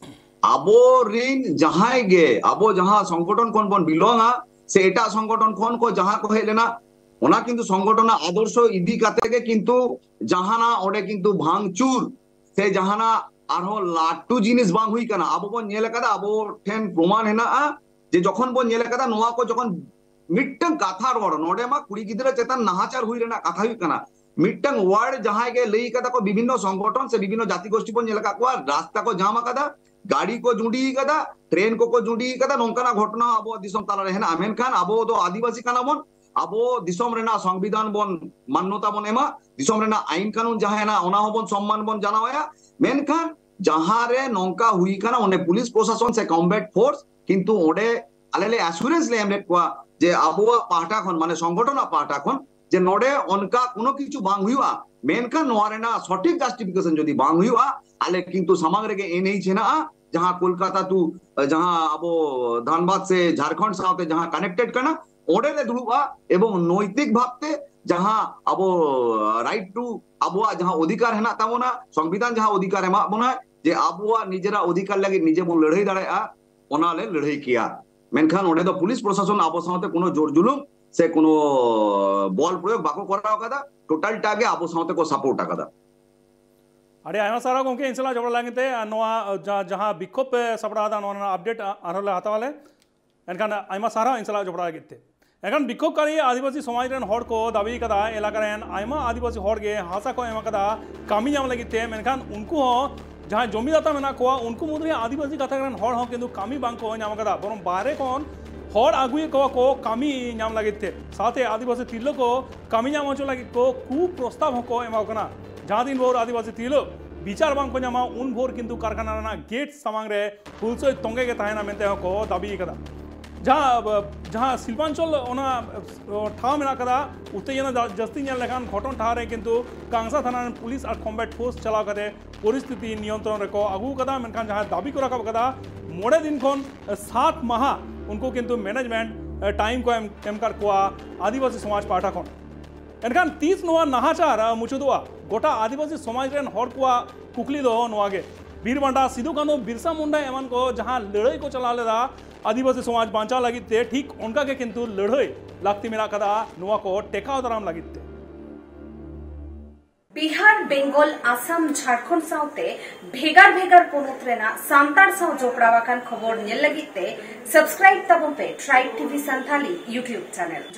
ᱟᱵᱚ ᱨᱤᱱ ᱡᱟᱦᱟᱸᱭ ᱜᱮ, ᱟᱵᱚ ᱡᱟᱦᱟᱸ ᱥᱚᱝᱜᱚᱴᱷᱚᱱ ᱠᱷᱚᱱ ᱵᱚᱱ ᱵᱤᱞᱚᱝᱟ, ᱥᱮ ᱮᱴᱟᱜ ᱥᱚᱝᱜᱚᱴᱷᱚᱱ ᱠᱷᱚᱱ ᱠᱚ ᱡᱟᱦᱟᱸ ᱠᱚ ᱦᱮᱡ ᱞᱮᱱᱟ, ᱚᱱᱟ ᱠᱤᱱᱛᱩ ᱥᱚᱝᱜᱚᱴᱷᱚᱱᱟᱜ ᱟᱫᱚᱨᱥᱚ ᱤᱫᱤ ᱠᱟᱛᱮ ᱜᱮ ᱠᱤᱱᱛᱩ ᱡᱟᱦᱟᱱᱟᱜ ᱚᱸᱰᱮ ᱠᱤᱱᱛᱩ ᱵᱷᱟᱝᱪᱩᱨ ᱥᱮ ᱡᱟᱦᱟᱱᱟᱜ ᱟᱨᱦᱚᱸ ᱞᱟᱹᱴᱩ ᱡᱤᱱᱤᱥ ᱵᱟᱝ ᱦᱩᱭ ᱠᱟᱱᱟ᱾ ᱟᱵᱚ ᱵᱚᱱ ᱧᱮᱞ ᱟᱠᱟᱫᱟ, ᱟᱵᱚ ᱴᱷᱮᱱ ᱯᱨᱚᱢᱟᱱ ᱦᱮᱱᱟᱜᱼᱟ ᱡᱮ ᱡᱚᱠᱷᱚᱱ ᱵᱚᱱ ᱧᱮᱞ ᱟᱠᱟᱫᱟ, ᱱᱚᱣᱟ ᱠᱚ ᱡᱚᱠᱷᱚᱱ ᱢᱤᱫᱴᱟᱝ ᱠᱟᱛᱷᱟ ᱨᱚᱲ, ᱱᱚᱰᱮ ᱢᱟ ᱠᱩᱲᱤ ᱜᱤᱫᱽᱨᱟᱹ ᱪᱮᱛᱟᱱ ᱱᱟᱦᱟᱪᱟᱨ ᱦᱩᱭ ᱨᱮᱱᱟᱜ ᱠᱟᱛᱷᱟ ᱦᱩᱭᱩᱜ ᱠᱟᱱᱟ, ᱢᱤᱫᱴᱟᱝ ᱣᱟᱨᱰ ᱡᱟᱦᱟᱸᱭ ᱜᱮ ᱞᱟᱹᱭ ᱠᱟᱫᱟ ᱠᱚ, ᱵᱤᱵᱷᱤᱱᱱᱚ ᱥᱚᱝᱜᱚᱴᱷᱚᱱ ᱥᱮ ᱵᱤᱵᱷᱤᱱᱱᱚ ᱡᱟᱹᱛᱤ ᱜᱳᱥᱴᱤ ᱵᱚᱱ ᱧᱮᱞ ᱟᱠᱟᱫ ᱠᱚᱣᱟ, ᱨᱟᱥᱛᱟ ᱠᱚ ᱡᱟᱢ ᱟᱠᱟᱫᱟ, ᱜᱟᱹᱰᱤ ᱠᱚ ᱡᱩᱸᱰᱤ ᱟᱠᱟᱫᱟ, ᱴᱨᱮᱱ ᱠᱚᱠᱚ ᱡᱩᱸᱰᱤ ᱟᱠᱟᱫᱟ, ᱱᱚᱝᱠᱟᱱᱟᱜ ᱜᱷᱚᱴᱚᱱᱟ ᱟᱵᱚᱣᱟᱜ ᱫᱤᱥᱚᱢ ᱛᱟᱞᱟᱨᱮ ᱦᱮᱱᱟᱜᱼᱟ᱾ ᱢᱮᱱᱠᱷᱟᱱ ᱟᱵᱚ ᱫᱚ ᱟᱹᱫᱤᱵᱟᱹᱥᱤ ᱠᱟᱱᱟ ᱵᱚᱱ, ᱟᱵᱚ ᱫᱤᱥᱚᱢ ᱨᱮᱱᱟᱜ ᱥᱚᱝᱵᱤᱫᱷᱟᱱ ᱵᱚᱱ ᱢᱟᱱᱱᱚᱛᱟ ᱵᱚᱱ ᱮᱢᱟ, ᱫᱤᱥᱚᱢ ᱨᱮᱱᱟᱜ ᱟᱭᱤᱱ ᱠᱟᱹᱱᱩᱱ ᱡᱟᱦᱟᱸ ᱦᱮᱱᱟᱜᱼᱟ, ᱚᱱᱟ ᱦᱚᱸᱵᱚᱱ ᱥᱚᱢᱢᱟᱱ ᱵᱚᱱ ᱡᱟᱱᱟᱣ ᱟᱭᱟ᱾ ᱢᱮᱱᱠᱷᱟᱱ ᱡᱟᱦᱟᱸ ᱨᱮ ᱱᱚᱝᱠᱟ ᱦᱩᱭ ᱠᱟᱱᱟ, ᱚᱸᱰᱮ ᱯᱩᱞᱤᱥ ᱯᱨᱚᱥᱟᱥᱚᱱ ᱥᱮ ᱠᱚᱢᱵᱮᱴ ᱯᱷᱳᱨᱥ ᱠᱤᱱᱛᱩ ᱚᱸᱰᱮ ᱟᱞᱮ ᱞᱮ ᱮᱥᱩᱨᱮᱱᱥ ᱞᱮ ᱮᱢ ᱞᱮᱫ ᱠᱚᱣᱟ ᱡᱮ ᱟᱵᱚᱣᱟᱜ ᱯᱟᱦᱴᱟ ᱠᱷᱚᱱ, ᱢᱟᱱᱮ ᱥᱚᱝᱜᱚᱴᱷᱚᱱᱟᱜ ᱯᱟᱦᱴᱟ ᱠᱷᱚᱱ, ᱡᱮ ᱱᱚᱰᱮ ᱚᱱᱠᱟ ᱠᱳᱱᱳ ᱠᱤᱪᱷᱩ ᱵᱟᱝ ᱦᱩᱭᱩᱜᱼᱟ, ᱢᱮᱱᱠᱷᱟᱱ ᱱᱚᱣᱟ ᱨᱮᱱᱟᱜ ᱥᱚᱴᱷᱤᱠ ᱡᱟᱥᱴᱤᱯᱷᱤᱠᱮᱥᱚᱱ ᱡᱩᱫᱤ ᱵᱟᱝ ᱦᱩᱭᱩᱜᱼᱟ, ᱟᱞᱮ ᱠᱤᱱᱛᱩ ᱥᱟᱢᱟᱝ ᱨᱮᱜᱮ ᱮᱱ ᱮᱭᱤᱪ ᱦᱮᱱᱟᱜᱼᱟ, ᱡᱟᱦᱟᱸ ᱠᱳᱞᱠᱟᱛᱟ ᱴᱩ, ᱡᱟᱦᱟᱸ ᱟᱵᱚ ᱫᱷᱟᱱᱵᱟᱫ ᱥᱮ ᱡᱷᱟᱲᱠᱷᱚᱸᱰ ᱥᱟᱶᱛᱮ ᱡᱟᱦᱟᱸ ᱠᱟᱱᱮᱠᱴᱮᱰ ᱠᱟᱱᱟ, ᱚᱸᱰᱮ ᱞᱮ ᱫᱩᱲᱩᱵᱼᱟ ᱮᱵᱚᱝ ᱱᱳᱭᱛᱤᱠ ᱵᱷᱟᱵᱛᱮ ᱡᱟᱦᱟᱸ ᱟᱵᱚ ᱨᱟᱭᱤᱴ ᱴᱩ, ᱟᱵᱚᱣᱟᱜ ᱡᱟᱦᱟᱸ ᱚᱫᱷᱤᱠᱟᱨ ᱦᱮᱱᱟᱜ ᱛᱟᱵᱚᱱᱟ, ᱥᱚᱝᱵᱤᱫᱷᱟᱱ ᱡᱟᱦᱟᱸ ᱚᱫᱷᱤᱠᱟᱨ ᱮᱢᱟᱜ ᱵᱚᱱᱟ ᱡᱮ ᱟᱵᱚᱣᱟᱜ ᱱᱤᱡᱮᱨᱟᱜ ᱚᱫᱷᱤᱠᱟᱨ ᱞᱟᱹᱜᱤᱫ ᱱᱤᱡᱮ ᱵᱚᱱ ᱞᱟᱹᱲᱦᱟᱹᱭ ᱫᱟᱲᱮᱭᱟᱜᱼᱟ, ᱚᱱᱟ ᱞᱮ ᱞᱟᱹᱲᱦᱟᱹᱭ ᱠᱮᱭᱟ᱾ ᱢᱮᱱᱠᱷᱟᱱ ᱚᱸᱰᱮ ᱫᱚ ᱯᱩᱞᱤᱥ ᱯᱨᱚᱥᱟᱥᱚᱱ ᱟᱵᱚ ᱥᱟᱶᱛᱮ ᱠᱳᱱᱳ ᱡᱳᱨ ᱡᱩᱞᱩᱢ ᱥᱮ ᱠᱳᱱᱳ ᱵᱚᱞ ᱯᱨᱚᱭᱳᱜ ᱵᱟᱠᱚ ᱠᱚᱨᱟᱣ ᱟᱠᱟᱫᱟ, ᱴᱳᱴᱟᱞ ᱴᱟ ᱜᱮ ᱟᱵᱚ ᱥᱟᱶᱛᱮ ᱠᱚ ᱥᱟᱯᱳᱨᱴ ᱟᱠᱟᱫᱟ᱾ ᱟᱹᱰᱤ ᱟᱭᱢᱟ ᱥᱟᱨᱦᱟᱣ ᱜᱚᱢᱠᱮ, ᱤᱧ ᱥᱟᱞᱟᱜ ᱡᱚᱯᱲᱟᱣ ᱞᱟᱹᱜᱤᱫ ᱛᱮ᱾ ᱟᱨ ᱱᱚᱣᱟ ᱡᱟ-, ᱡᱟᱦᱟᱸ ᱵᱤᱠᱠᱷᱳᱵ ᱯᱮ ᱥᱟᱯᱲᱟᱣ ᱮᱫᱟ, ᱱᱚᱣᱟ ᱨᱮᱱᱟᱜ ᱟᱯᱰᱮᱴ ᱟ-, ᱟᱨᱦᱚᱸ ᱞᱮ ᱦᱟᱛᱟᱣ ᱟᱞᱮ᱾ ᱮᱱᱠᱷᱟᱱ ᱟᱭᱢᱟ ᱥᱟᱨᱦᱟᱣ ᱤᱧ ᱥᱟᱞᱟᱜ ᱡᱚᱯᱲᱟᱣ ᱞᱟᱹᱜᱤᱫ ᱛᱮ᱾ ᱮᱱᱠᱷᱟᱱ ᱵᱤᱠᱠᱷᱳᱵᱠᱟᱨᱤ ᱟᱹᱫᱤᱵᱟᱹᱥᱤ ᱥᱚᱢᱟᱡᱽ ᱨᱮᱱ ᱦᱚᱲ ᱠᱚ ᱫᱟᱹᱵᱤ ᱠᱟᱫᱟ, ᱮᱞᱟᱠᱟ ᱨᱮᱱ ᱟᱭᱢᱟ ᱟᱹᱫᱤᱵᱟᱹᱥᱤ ᱦᱚᱲ ᱜᱮ ᱦᱟᱥᱟ ᱠᱚ ᱮᱢ ᱟᱠᱟᱫᱟ ᱠᱟᱹᱢᱤ ᱧᱟᱢ ᱞᱟᱹᱜᱤᱫ ᱛᱮ, ᱢᱮᱱᱠᱷᱟᱱ ᱩᱱᱠᱩ ᱦᱚᱸ ᱡᱟᱦᱟᱸᱭ ᱡᱚᱢᱤᱫᱟᱛᱟ ᱢᱮᱱᱟᱜ ᱠᱚᱣᱟ, ᱩᱱᱠᱩ ᱢᱩᱫᱽᱨᱮ ᱟᱹᱫᱤᱵᱟᱹᱥᱤ ᱜᱟᱛᱟᱠ ᱨᱮᱱ ᱦᱚᱲ ᱦᱚᱸ ᱠᱤᱱᱛᱩ ᱠᱟᱹᱢᱤ ᱵᱟᱝ ᱠᱚ ᱧᱟᱢ ᱟᱠᱟᱫᱟ, ᱵᱚᱨᱚᱝ ᱵᱟᱦᱨᱮ ᱠᱷᱚᱱ ᱦᱚᱲ ᱟᱹᱜᱩᱭᱮᱫ ᱠᱚᱣᱟ ᱠᱚ ᱠᱟᱹᱢᱤ ᱧᱟᱢ ᱞᱟᱹᱜᱤᱫ ᱛᱮ᱾ ᱥᱟᱶᱛᱮ ᱟᱹᱫᱤᱵᱟᱹᱥᱤ ᱛᱤᱨᱞᱟᱹ ᱠᱚ ᱠᱟᱹᱢᱤ ᱧᱟᱢ ᱦᱚᱪᱚ ᱞᱟᱹᱜᱤᱫ ᱠᱚ ᱠᱩ ᱯᱨᱚᱥᱛᱟᱵ ᱦᱚᱸᱠᱚ ᱮᱢᱟ ᱠᱚ ᱠᱟᱱᱟ᱾ ᱡᱟᱦᱟᱸ ᱫᱤᱱ ᱵᱷᱳᱨ ᱟᱹᱫᱤᱵᱟᱹᱥᱤ ᱛᱤᱨᱞᱟᱹ ᱵᱤᱪᱟᱨ ᱵᱟᱝ ᱠᱚ ᱧᱟᱢᱟ, ᱩᱱ ᱵᱷᱳᱨ ᱠᱤᱱᱛᱩ ᱠᱟᱨᱠᱷᱟᱱᱟ ᱨᱮᱱᱟᱜ ᱜᱮᱴ ᱥᱟᱢᱟᱝ ᱨᱮ ᱦᱩᱞᱥᱟᱹᱭ ᱛᱚᱸᱜᱮ ᱜᱮ ᱛᱟᱦᱮᱱᱟ ᱢᱮᱱᱛᱮ ᱦᱚᱸᱠᱚ ᱫᱟᱹᱵᱤ ᱟᱠᱟᱫᱟ᱾ ᱡᱟᱦᱟᱸ, ᱡᱟᱦᱟᱸ ᱥᱤᱞᱯᱟᱧᱪᱚᱞ ᱚᱱᱟ ᱴᱷᱟᱶ ᱢᱮᱱᱟᱜ ᱟᱠᱟᱫᱟ, ᱩᱛᱛᱮᱡᱚᱱᱟ ᱡᱟ-, ᱡᱟᱹᱥᱛᱤ ᱧᱮᱞ ᱞᱮᱠᱷᱟᱱ ᱜᱷᱚᱴᱚᱱ ᱴᱷᱟᱶ ᱨᱮ ᱠᱤᱱᱛᱩ ᱠᱟᱝᱥᱟ ᱛᱷᱟᱱᱟ ᱨᱮᱱ ᱯᱩᱞᱤᱥ ᱟᱨ ᱠᱚᱢᱵᱮᱴ ᱯᱷᱳᱨᱥ ᱪᱟᱞᱟᱣ ᱠᱟᱛᱮ ᱯᱚᱨᱤᱥᱛᱷᱤᱛᱤ ᱱᱤᱭᱚᱱᱛᱨᱚᱱ ᱨᱮᱠᱚ ᱟᱹᱜᱩ ᱟᱠᱟᱫᱟ᱾ ᱢᱮᱱᱠᱷᱟᱱ ᱡᱟᱦᱟᱸᱭ ᱫᱟᱹᱵᱤ ᱠᱚ ᱨᱟᱠᱟᱵ ᱟᱠᱟᱫᱟ, ᱢᱚᱬᱮ ᱫᱤᱱ ᱠᱷᱚᱱ ᱥᱟᱛ ᱢᱟᱦᱟ ᱩᱱᱠᱩ ᱠᱤᱱᱛᱩ ᱢᱮᱱᱮᱡᱢᱮᱱᱴ ᱴᱟᱭᱤᱢ ᱠᱚ ᱮᱢ, ᱮᱢ ᱟᱠᱟᱫ ᱠᱚᱣᱟ ᱟᱹᱫᱤᱵᱟᱹᱥᱤ ᱥᱚᱢᱟᱡᱽ ᱯᱟᱦᱴᱟ ᱠᱷᱚᱱ᱾ ᱮᱱᱠᱷᱟᱱ ᱛᱤᱥ ᱱᱚᱣᱟ ᱱᱟᱦᱟᱪᱟᱨ ᱢᱩᱪᱟᱹᱫᱚᱜᱼᱟ? ᱜᱚᱴᱟ ᱟᱹᱫᱤᱵᱟᱹᱥᱤ ᱥᱚᱢᱟᱡᱽ ᱨᱮᱱ ᱦᱚᱲ ᱠᱚᱣᱟᱜ ᱠᱩᱠᱞᱤ ᱫᱚ ᱱᱚᱣᱟ ᱜᱮ᱾ ᱵᱤᱨ ᱵᱟᱱᱴᱟ ᱥᱤᱫᱩ ᱠᱟᱹᱱᱦᱩ, ᱵᱤᱨᱥᱟ ᱢᱩᱱᱰᱟ ᱮᱢᱟᱱ ᱠᱚ ᱡᱟᱦᱟᱸ ᱞᱟᱹᱲᱦᱟᱹᱭ ᱠᱚ ᱪᱟᱞᱟᱣ ᱞᱮᱫᱟ ᱟᱹᱫᱤᱵᱟᱹᱥᱤ ᱥᱚᱢᱟᱡᱽ ᱵᱟᱧᱪᱟᱣ ᱞᱟᱹᱜᱤᱫ ᱛᱮ, ᱴᱷᱤᱠ ᱚᱱᱠᱟ ᱜᱮ ᱠᱤᱱᱛᱩ ᱞᱟᱹᱲᱦᱟᱹᱭ ᱞᱟᱹᱠᱛᱤ ᱢᱮᱱᱟᱜ ᱟᱠᱟᱫᱟ ᱱᱚᱣᱟ ᱠᱚ ᱴᱮᱠᱟᱣ ᱫᱟᱨᱟᱢ ᱞᱟᱹᱜᱤᱫ ᱛᱮ᱾ ᱵᱤᱦᱟᱨ, ᱵᱮᱝᱜᱚᱞ, ᱟᱥᱟᱢ, ᱡᱷᱟᱲᱠᱷᱚᱸᱰ ᱥᱟᱶᱛᱮ ᱵᱷᱮᱜᱟᱨ ᱵᱷᱮᱜᱟᱨ ᱯᱚᱱᱚᱛ ᱨᱮᱱᱟᱜ ᱥᱟᱱᱛᱟᱲ ᱥᱟᱶ ᱡᱚᱯᱲᱟᱣ ᱟᱠᱟᱱ ᱠᱷᱚᱵᱚᱨ ᱧᱮᱞ ᱞᱟᱹᱜᱤᱫ ᱛᱮ subscribe ᱛᱟᱵᱚᱱ ᱯᱮ Tribe T V Santhali YouTube channel᱾